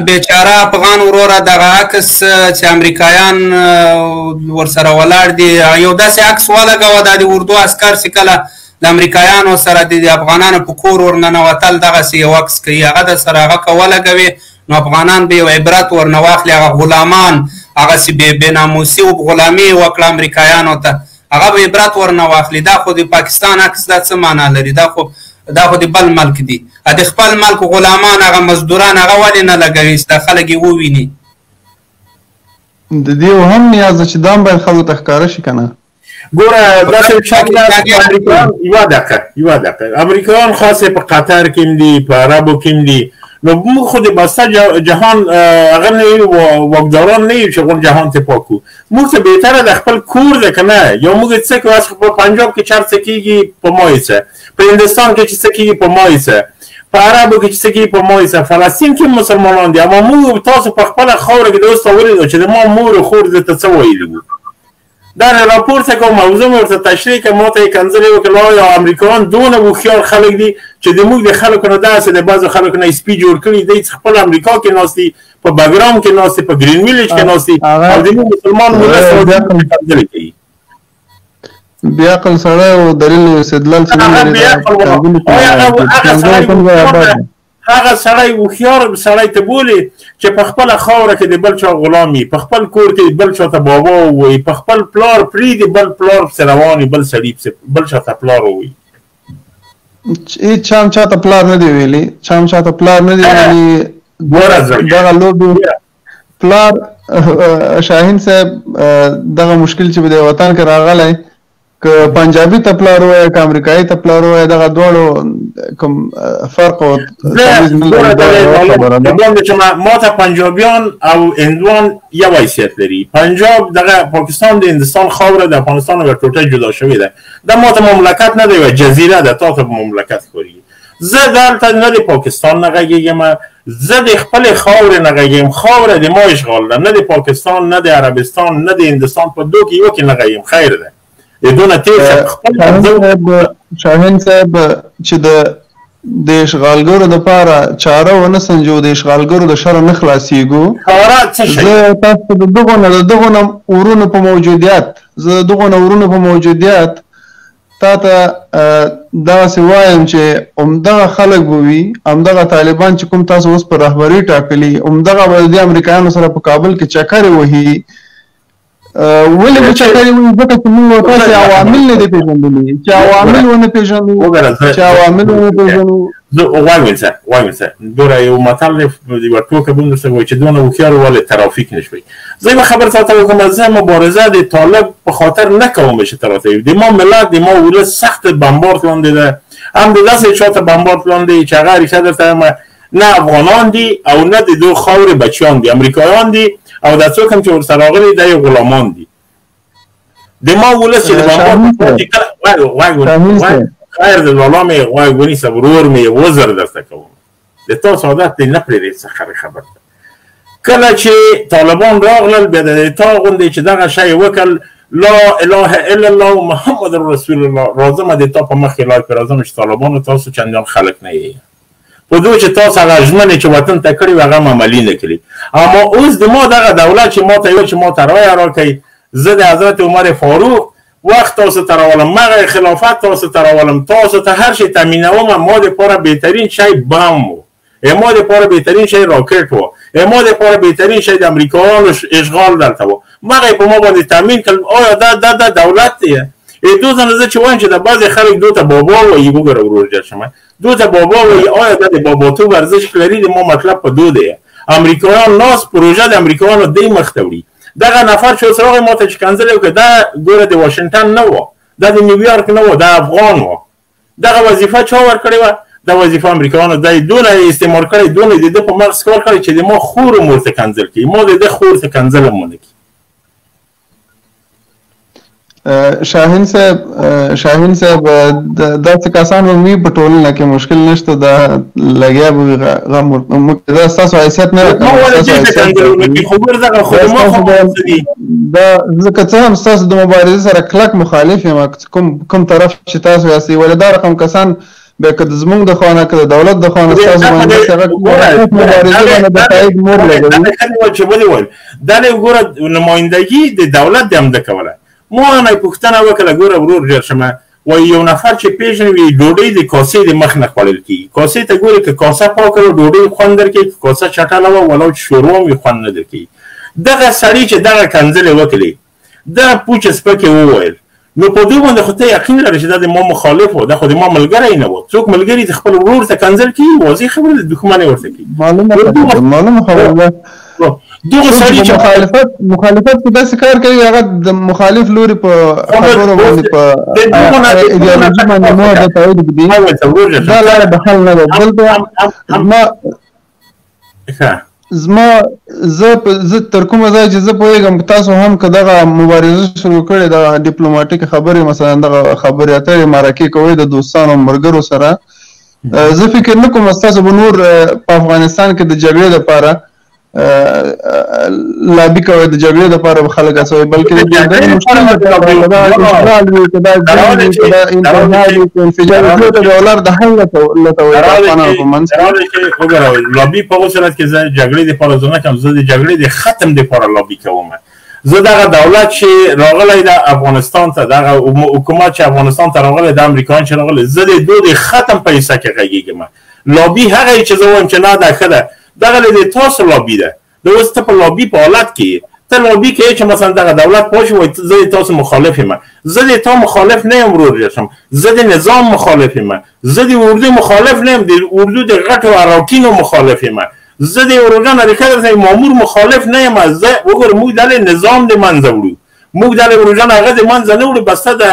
بیچاره افغان وروره، دغه عکس چې امریکایان ورسره ولاړ دي، یو داسې عکس ولګوه، دا د اردو عسکر چې کله د امریکایانو سره د افغانانو په کور ورننوتل، دغسې یو عکس کوي، هغه د سره هغه که ولګوې نو افغانان به یو عبرت ورنه واخلي. هغه غلامان هغسې بې ناموسي او غلامي یې وکړه امریکایانو ته، هغه به عبرت ورنه واخلي. دا خو د پاکستان عکس دا څه معنا لري؟ دا خو د بل ملک دي. د خپل ملک غلامان هغه مزدوران هغه ولې نه لګوي چې دا خلک یې وویني؟ د دې هم نیاز ده چې دا هم باید خلکو ته ښکاره شي که نه. ګوره داسې امریکایان، یوه دقیقه یوه دقیقه، امریکایان خاص په قطر کې هم دي، په عربو کې هم دي، نو موږ خو د بسته جهان هغه نه یو، واکداران نه یو چې غون جهان ته پاکو. موږ ته بهتره د خپل کور ده که نه، یا موږ څه کوو؟ اوس په پنجاب کې چر څه کېږي په ما یې څه، په هندوستان کې چې څه کېږي په ما یې څه، په عربو کې چې څه کېږي په ما یې څه، فلسطین کې مسلمانان دي، اما موږ تاسو په خپله خاوره کې د اوس ته ولیدو چې د ما مور او خور دلته څه ویلي وو. دا نه راپورته کوم، موضوع مې ورته تشریح کړه، ما ته یې کنځلې وکړې. آیا امریکایان دونه هوښیار خلک دي چې د موږ د خلکو نه داسې د بعضو خلکو نه سپي جوړ کړي دی، چې خپل امریکا کې ناست دي، په بګرام کې ناست دي، په ګرین ویلیج کې ناست دي، او د موږ مسلمان ولس کنځلې کوي. بې عقل سړی او دلیل او استدلال چې نه لري، هغه سړی هوښیار سړی ته بولي چې په خپله خاوره کې د بل چا غلام وي، په خپل کور کې بل چا ته بابا ووایي، په خپل پلار پرېږدي بل پلار پسې روان وي، بل سړي پسې بل چا ته پلار ووایي. هېڅ چا هم چا ته پلار نه دی ویلي، چا هم چا ته پلار نه دی ویلي. دغه لوبې پلار شاهین صاحب، دغه مشکل چې په دې وطن کې راغلی، که پنجابي ته پلار ووایي که امریکایي ته پلار ووایي، دغه دواړو کوم فرق او تمیز نه لري. دا خبره ده چې ما ته پنجابیان او هندوان یو حیثیت لري. پنجاب دغه پاکستان د هندوستان خاوره د افغانستان یوه ټوټه جدا شوې ده، دا ما ته مملکت نه دی، یوه جزیره ده، تا ته مملکت ښکاري. زه دلته نه د پاکستان نه غږېږم، زه د خپلې خاورې نه غږېږم. خاوره د ما اشغال ده، نه د پاکستان، نه د عربستان، نه د هندوستان، په دوه کې یو کې نه غږېږم. خیر ده، دونه تیر شاهین صاحب چې د اشغالګرو دپاره چاره ونه سنجو، د اشغالګرو د شره نه خلاصېږو. زه تاسو ته د دغو نه د دغو نه ورونو په موجودیت، زه د دغو نه ورونو په موجودیت تا ته دغسې وایم چې همدغه خلک به وي، همدغه طالبان چې کوم تاسو اوس په رهبري ټاکلي، همدغه به د دې امریکایانو سره په کابل کې چکرې وهي. ولې به چکرې وهي؟ ځکه چې موږ تاسې عوامل نه دي پېژندلي، چې عوامل ونه پېژنو، چې عوامل ونه پېژنو. زه غوږ ونیسه، غوږ ونیسه. ګوره یو متل دی، یوه ټوکه به درته ووایم چې دونه هوښیار ولې ترافیک نه شوی. زه یوه خبره تاته وکړم، زه مبارزه د طالب په خاطر نه کوم چې ته راته د ما ملت د ما ولس سخت بمبارد لاندې ده، هم د داسې چا ته بمبارد لاندې چې هغه ریښه درته وایم نه افغانان دي او نه د دوی خاورې بچیان دي، امریکایان دي، او دا څوک هم چې ورسره راغلي دا یې غلامان دي. د ما ولس چې د بمبارد غوږ خیر د لالا مې غوږ ونیسه، ورور مې وزر درته کوم، د تاسو عادت دی نه پرېږدي څه خبرې خبر ده. کله چې طالبان راغلل بیا د تا غوندې چې دغه شی وکړ، لا اله الا الله محمد رسول الله، راځم د تا په مخ کې لای پرې راځم چې طالبانو تاسو چندان خلک نه یې، په دوی چې تاسو هغه ژمنې چې وطن ته کړې وې هغه هم عملي نه کړي. اما اوس د ما دغه دولت چې ما ته ویل چې ما ته رایه راکړئ، زه د حضرت عمر فاروق وخت تاسو ته راولم، مغه خلافت تاسو ته راولم، تاسو ته هر شی تامینوم، ما دپاره بهترین شی بم و، ما دپاره بهترین شی راکټ و، ما دپاره بهترین شی د امریکایانو اشغال دلته و، مغه په ما باندې تامین کړ. آیا دا دا دا دولت دی؟ دو ځله زه چې وایم چې د بعضې خلک دوی ته بابا وایي، وګوره ورور جان شمه، دوی ته بابا وایي، آیا دا د باباتوب ارزش لري؟ د ما مطلب په دو دی. امریکایان ناس پروژه د امریکایانو دی مخ ته وړي. دغه نفر چې اوس راغی ما ته چې کنځلې وکړه، دا ګوره د واشنګټن نه و، دا د نیویارک نه و، دا افغان و. دغه وظیفه چا ورکړې وه؟ دا وظیفه امریکایانو دی دونه استعمار کړی، دونه د ده په مغز کار کړی چې د ما خور هم ورته کنځل کوي، ما د ده خور ته کنځل هم ونه کړي. شاهین صاحب، شاهین صاحب، داسې کسان به وي په ټولنه کې، مشکل نشته، دا لګیا به وي غم ورته. موږ دا ستاسو حیثیت نه راکوم، دا زه که څه هم ستاسو د مبارزې سره کلک مخالف یم، کوم طرف چې تاسو یاستئ، ولې دا رقم کسان بیا که زموږ د خوا نه که د دولت د خوا نه ستاسو باندې داسې هغه مبارزه باندې د تایید مور لګوي. چې ولې ویل دلې وګوره نمایندګي د دولت د هم ده کوله. ما نه پوښتنه وکړه، ګوره ورور جوړ شمه، وایي یو نفر چې پېژنې وي ډوډۍ د کاسې د مخ نه خوړل کېږي، کاسې ته ګورې که کاسه پاکه وه ډوډۍ خوند درکوي، که کاسه چټله وه ولو چې شوروا وي خوند نه درکوي. دغه سړي چې دغه کنځلې وکړې، دغه پوچ سپکې وویل، نو په دوی باندې خو ته یقین لرې چې دا د ما مخالف و، دا خو د ما ملګری نه و. څوک ملګري د خپل ورور ته کنځل کوي، واضح خبره ده، دښمن یې ورته کوي. معلومه خبره ده. دغه سړي چې مخالفت کې داسې کار کوي، هغه د مخالف لوري په خبرو باندې په ایډیالوژي باندې مور د تایید ږدي، دا لاره د حل نه ده. دلته زما زه تر کومه ځایه چې زه پوهېږم، تاسو هم که دغه مبارزه شروع کړې، دغه ډیپلوماټیک خبرې مثلا دغه خبرې اترې مرکې کوئ د دوستانو ملګرو سره، زه فکر نه کوم ستاسو به نور په افغانستان کې د جګړې لپاره لابي کوئ، د جګړې لپاره به خلک هڅوئ، بلکې د جګړې مشکل اشغال وي، که دا جنګ وي، که دا انتحار وي، که انفجار وي، ته به لار د حل لټوئ د افغانانو په منځ کې. وګوره لابي په هغه صورت کې زه جګړې دپاره زه نه کوم، زه د جګړې د ختم دپاره لابي کوم. زه دغه دولت چې راغلی ده افغانستان ته، دغه حکومت چې افغانستان ته راغلی ده، امریکایان چې راغلی، زه د دوی د ختم په حصه کې غږېږم. لابي هغه چې زه وایم چې نه دا ښه ده، دغه د تاسو لابي ده. د اوس ته په لابي په حالت کې ته لابي کوې چې مثلا دغه دولت پوه شي وایي زه د تاسو مخالف یم. زه د تا مخالف نه یم ورور شم، زه د نظام مخالف یم، زه د اردو مخالف نه یم، د اردو د غټو اراکینو مخالف یم، زه د ورورجان ریښه درته مامور مخالف نه یم. زه وګوره موږ دلې نظام د منځه وړو، موږ دلې ورورجان هغه د منځه نه وړو، بس ته د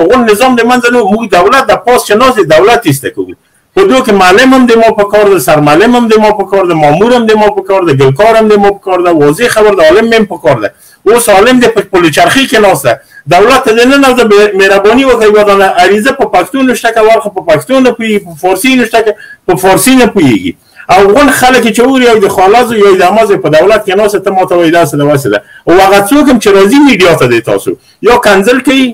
غون نظام د منځه نه وړو. موږ دولت د پاس چې ناست دولت ایسته کوو. په دوی کې معلم هم د ما په کار ده، سرمعلم هم د ما په کار ده، مامور هم د ما په کار ده، ګلکار هم د ما په کار ده، واضح خبر ده، عالم هم په کار ده. اوس عالم د په پلچرخي کې ناست ده، دولت ته د نن ورځ مهرباني وکړي یوه دانه عریضه په پښتو نشته که ورخه په پښتو نه پوهېږي، په فارسي نشته که په فارسي نه پوهېږي. او غون خلک چې اوري یو د خالازو یو د امازو په دولت کې ناست، ته ماته وایي داسې ده واسې ده. او هغه څوک هم چې راځي میډیا ته دی تاسو یا کنځل کوي،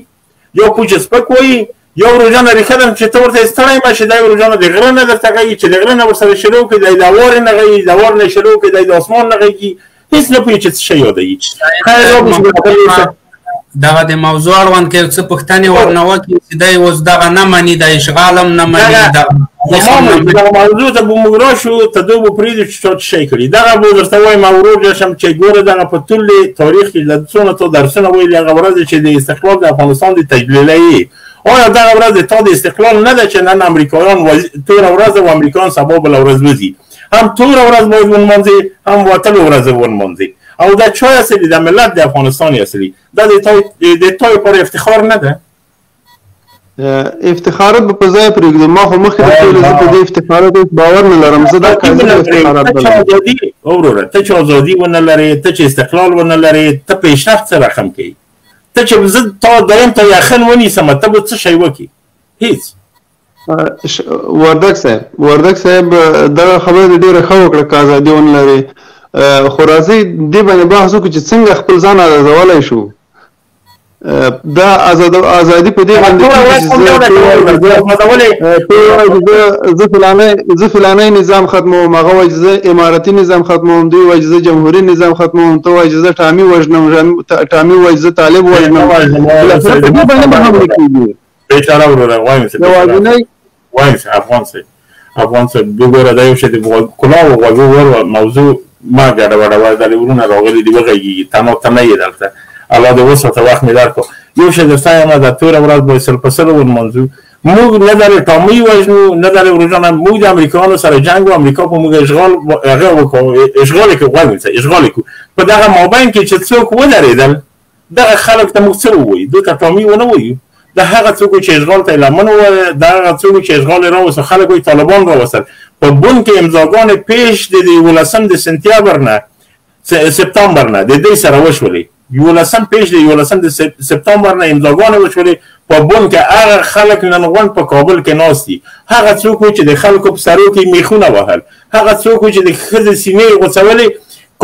یا پوچ سپک وایي، یو ورورجانه ریښه ده چې ته ورته ستړی مه شې، دی ورورجانه د غره نه درته غږي، چې د غره نه ورسره شروع کړي، دی د هوارې نه غږي، د هوار نه شروع کړي، دی د اسمان نه غږي، هېڅ نه پوهېږي چې څه شی یادوي. دغه د موضوع اړوند که یو څه پوښتنې ورنه وکړي چې دی اوس دغه نه مني، د اشغال هم نه مني، دغه موضوع ته به موږ راشو، ته دوی به پرېږدو چې چا څه شی کړي. دغه به درته وایم ورور جان شم چې ګوره دغه په ټول تاریخ کې له څونه تا درسونه ویلي، هغه ورځ چې د استقلال د افغانستان د تجلیلې، آیا دغه ورځ د تا د استقلال نه ده چې نن امریکایان توره ورځ او امریکایان سبا بله ورځ وځي؟ هم توره ورځ باید ونمانځي، هم وتلو ورځ ونمانځي. او دا چا اصلي د ملت د افغانستان اصلي دا د تا لپاره افتخار نه ده؟ افتخارات به په ځای پرېږدو. ما خو مخکې درته ویل زه په دې افتخارات هېڅ باور نه لرم. زه دا کاذب افتخارات بلم. وروره ته چې ازادي ونه لرې، ته چې استقلال ونه لرې، ته پیشرفت څه رقم کوي؟ ته چې زه تا دایم ته یخن ونیسم، ته به څه شی وکړي؟ هیڅ. وردک صاحب دغه خبره دې ډېره ښه وکړه که ازادي ونه لرې، خو راځئ دې باندې بحث وکړو چې څنګه خپل ځان ازادولی شو. دا ازادي په دې باندې چې زه فلانی نظام ختموم، هغه وایي چې زه امارتي نظام ختموم، دوی وایي چې زه جمهوري نظام ختموم، ته وایي چې زه ټامي وژنم، ټامي وایي چې زه طالب وژنم. بالاخره په دې باندې به حمله کېږي. بیچاره وروره وایم څه وایم څه افغان صاحب، افغان صاحب وګوره دا یو شی د کلاه او غوږو ور موضوع ما ګډه وډه وه، دلې ورونه راغلي دي وغږېږي، تنها ته نه یې دلته. الله دې وساته، وخت مې درکړو. یو شی درته وایم، دا توره ورځ باید سل په سل ونمانځو. موږ نه دلې ټامۍ وژنو، نه دلې ورورجانه، موږ د امریکایانو سره جنګ و، امریکا په موږ اشغال هغه وکړو، اشغال یې کړو، غوږ ونیسه، اشغال یې کړو. په دغه مابین کې چې څوک ودرېدل، دغه خلک ته موږ څه ووایو؟ دوی ته ټامي ونه وایو. د هغه څوک چې اشغال ته یې لمن وویل، د هغه څوک چې اشغال یې راوستل، خلک وایي طالبان راوستل. په بن کې امضاګانې پیش د یولسم د سپتامبر نه سپتامبر نه د دې سره وشولې. یولسم پیش د یولسم د سپتامبر نه امضاګانې وشولې. په بن کې هغه خلک نن غونډ په کابل کې ناست دي، هغه څوک چې د خلکو په سرو کې میخونه وهل، هغه څوک چې د ښځې سینې یې غوڅولې،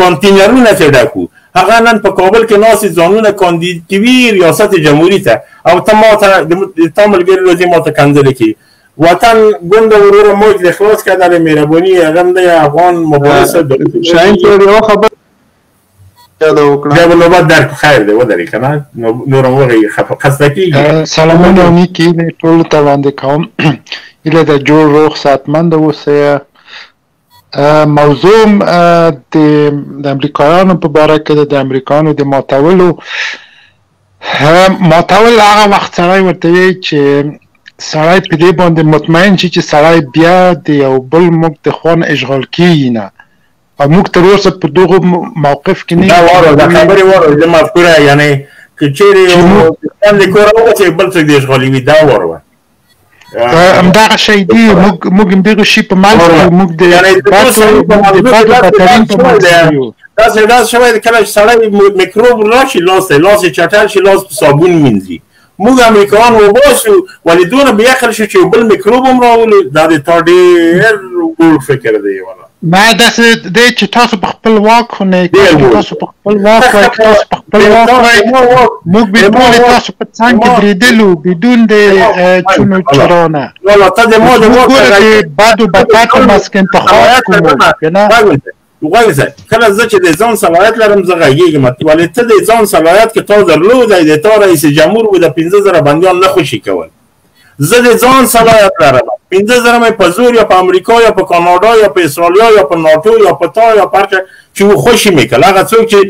کانتینرونه ترې ډک وو، هغه نن په کابل کې ناست دي، ځانونه کاندید کوي ریاست جمهوري ته. او ته ما ته تا ملګري راځي ما ته کنځلې کوي. وطن ګوند وروره موږ د خلاص کړه، د مهرباني هغه هم دی افغان مبارز صاحب. شاهین صاحب یوه خبره یاده وکړه. بیا به نوبت درکړو، خیر دی ودرې که نه نور هم وغږېږي، خسته کېږي. سلامونه او نیکې هیلې ټولو ته وړاندې کوم. هیله ده جوړ روغ صحتمند اوسئ. موضوع د امریکایانو په باره کې ده، د امریکایانو د ماتولو. ماتول هغه وخت سړی ورته وایي چې سړی په دې باندې مطمئن شي چې سړی بیا د یو بل موږ د خوا نه اشغال کېږي نه، او موږ تر اوسه په دغه موقف کې نه دا واره دا خبرې واره د مفکوره، یعنې که چیرې یو د کوره ووځي بل څوک دې اشغالوي، دا واره وه. همدغه شی دی، موږ همدغه شي په منځ کې، موږ د بدو بدترین په منځ کې یو. داسې داسې شوی دی کله چې سړی میکروب راشي لاس دی، لاس یې چټل شي، لاس په صابون مینځي. موږ امریکایان وباسو ولې دونه بې عقل شو چې یو بل میکروب هم راولو؟ دا د تا ډېر وړ فکر دی والا. نه داسې دی چې تاسو په خپل واک خو نه یې، تاسو په خپل واک وای، تاسو په خپل واک وای، موږ به ټول تاسو په څنګ کې درېدلو بدون د چونو چرانه. والا ته د ما د واک د بدو بدتر مسک انتخاب کوو که نه؟ غوږ کله زه چې د ځان صلاحیت لرم زه غږېږم، ولې ته د ځان صلاحیت که تا درلودی د تا رئیس جمهور و د 5000 بندیان نه خوشي کول. زه د ځان صلاحیت لرم، 5000 مې په زور یا په امریکا یا په کاناډا یا په استرالیا یا په ناټو یا په تا یا په هر چا چې و خوشي مې کړل. هغه څوک چې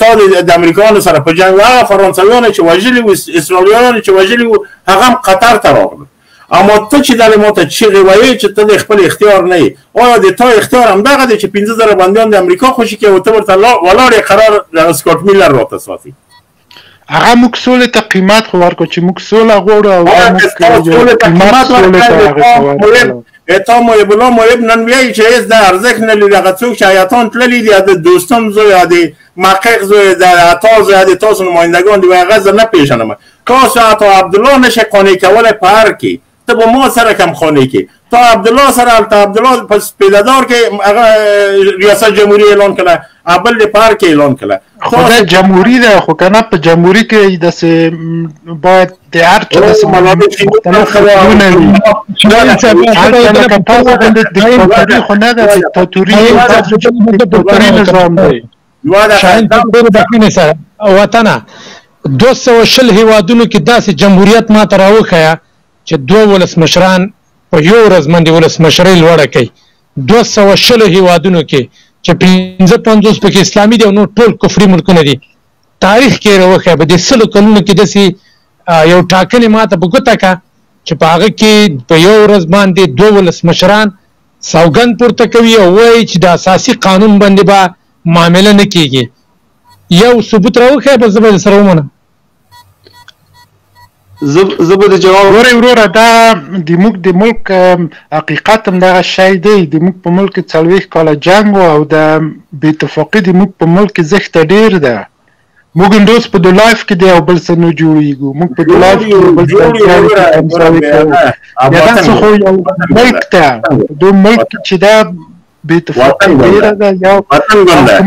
تا د امریکایانو سره په جنګ، هغه فرانسویانو چې وژلي وو، استرالیایانو چې وژلي وو، هغه هم قطر ته راغلل. اما ته چې دلې ماته چیغې وایې چې ته د خپل اختیار نه یې، آیا د تا اختیار همدغه دی چې 5000 بندیان د امریکا خوشي کوي او ته ورته ولاړ یې قرار دغه سکاټ میلر راته ساتي؟ هغه موږ سولې ته قیمت خو ورکړو چې موږ سوله غواړو، او موږ قیمت سولې ته هغې ته تا محب الله محب نن وایي چې هېڅ د ارزښت نه لري. هغه څوک چې حیاتان تللي دي، د دوستم زوی، د محقق زوی، د عطا زوی، د تاسو نمایندګان دي، هغه زه نه پېژنم. تاسو عطا عبدالله نشئ قانع کولی په هر کې، ته به ما سره کم خانه کې، تا عبدالله سره هلته عبدالله په سپېدهدار کې هغه ریاست جمهوري اعلان کړه، بل د پارک کې اعلان کړه. خو دا جمهوري ده خو که نه په جمهوري کې داسې باید د هر چا داسې مختلف فکرونه وي. هلته لکه تاسو غوندې دیکتاتوري خو نه ده، دیکتاتوري دیکتاتوري نظام دی. شاهین سره وطنه 220 هیوادونو کې داسې جمهوریت ماته راوښیه چې دوه ولسمشران په یو ورځ باندې ولسمشرۍ لوړه کوي. 220 هیوادونو کې چې 55 پکې اسلامي دي او نور ټول کفري ملکونه دي، تاریخ کې راوښیه په دې 100 کلونو کې داسې یو ټاکنې ماته په ګوته که چې په هغه کې په یو ورځ باندې دوه ولسمشران سوګند پورته کوي او وایي چې د اساسي قانون باندې به معامله نه کیږي. یو ثبوت راوښیه بس زه به سره ومنم. زه به د جواب وروره وروره دا د موږ د ملک حقیقت هم دغه شی دی. د موږ په ملک کې 40 کاله جنګ و او د بې اتفاقي د موږ په ملک کې زښته ډېر ده. موږ اوس په دولایف کې دی او بل څه نه جوړېږو، موږ په دولایف کې بل څه کوو. داسې خو یو ملک ده، دو ملک چې دا بې اتفاقي ډېره ده. یو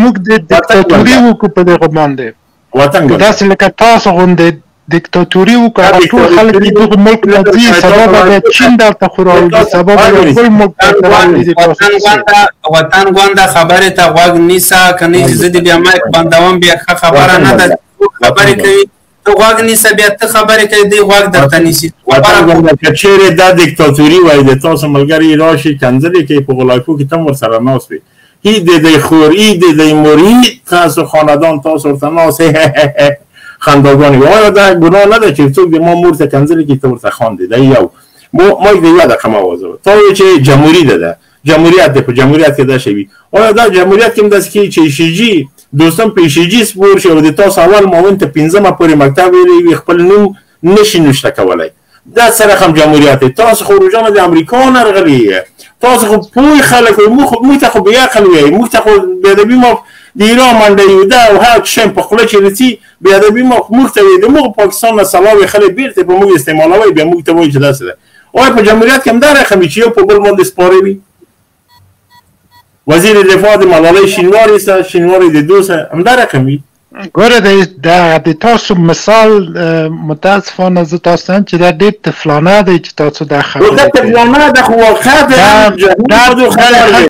موږ د دیکتاتوري وکړو په دغه باندې، داسې لکه تاسو غوندې دیکتاتوري وکړه، هغه ټول خلک د دغه ملک نه ځي، سبا به بیا چین درته خو راوړي، سبا به یو بل ملک درته راوړي. وطن ګونده خبرې ته غوږ نیسه، که نه چې زه دې بیا مایک بندوم، بیا ښه خبره نه ده. خبرې کوي ته غوږ نیسه، بیا ته خبرې کوي دی غوږ درته نیسي. وطن ګونده که چیرې دا دیکتاتوري وای د تاسو ملګري راشي کنځلې کوي په غلایفو کې، ته هم ورسره ناست وې، هی د دی خور، ای د دی مور، تاسو خاندان تاسو ورته ناست خنداګانې. آیا دا ګناه نه ده چې څوک د ما مور ته کنځلې کوي ته ورته خاندې؟ دا یو ما د یوه دقیقه مواظبه تا وایي چې جمهوري ده، جمهوریت دی، په جمهوریت کې دا شوي. آیا دا جمهوریت کې هم داسې کېږي چې ایشیجي دوستم په ایشیجي سپور شي او د تاسو اول معاون ته پنځمه پورې مکتب ویلی وي، خپل نوم نشي نوشته کولی؟ دا څه رقم جمهوریت دی؟ تاسو خو روژانه د امریکا نه راغلي، تاسو خو پوه خلک وئ، موږ ته خو بې عقل وایي، موږ ته خو بې ادبي ما د ایران منډه یو ده او هر څه په خوله چې رسي بې ادبي ما موږ ته وایي، د موږ پاکستان نه سلاوې خلک بېرته په موږ استعمالوي، بیا موږ ته وایي چې داسې ده. آیا په جمهوریت کې هم دا رقم وي چې یو په بل باندې سپاره وي؟ وزیر دفاع د ملالۍ شینواري سره، شینواري د دوی سره، همدا رقم وي. ګوره د تاسو مثال متاسفانه زه تاسو ته چې دا ډېر طفلانه دی چې تاسو دا خبره دا طفلانه ده خو واقعا ده.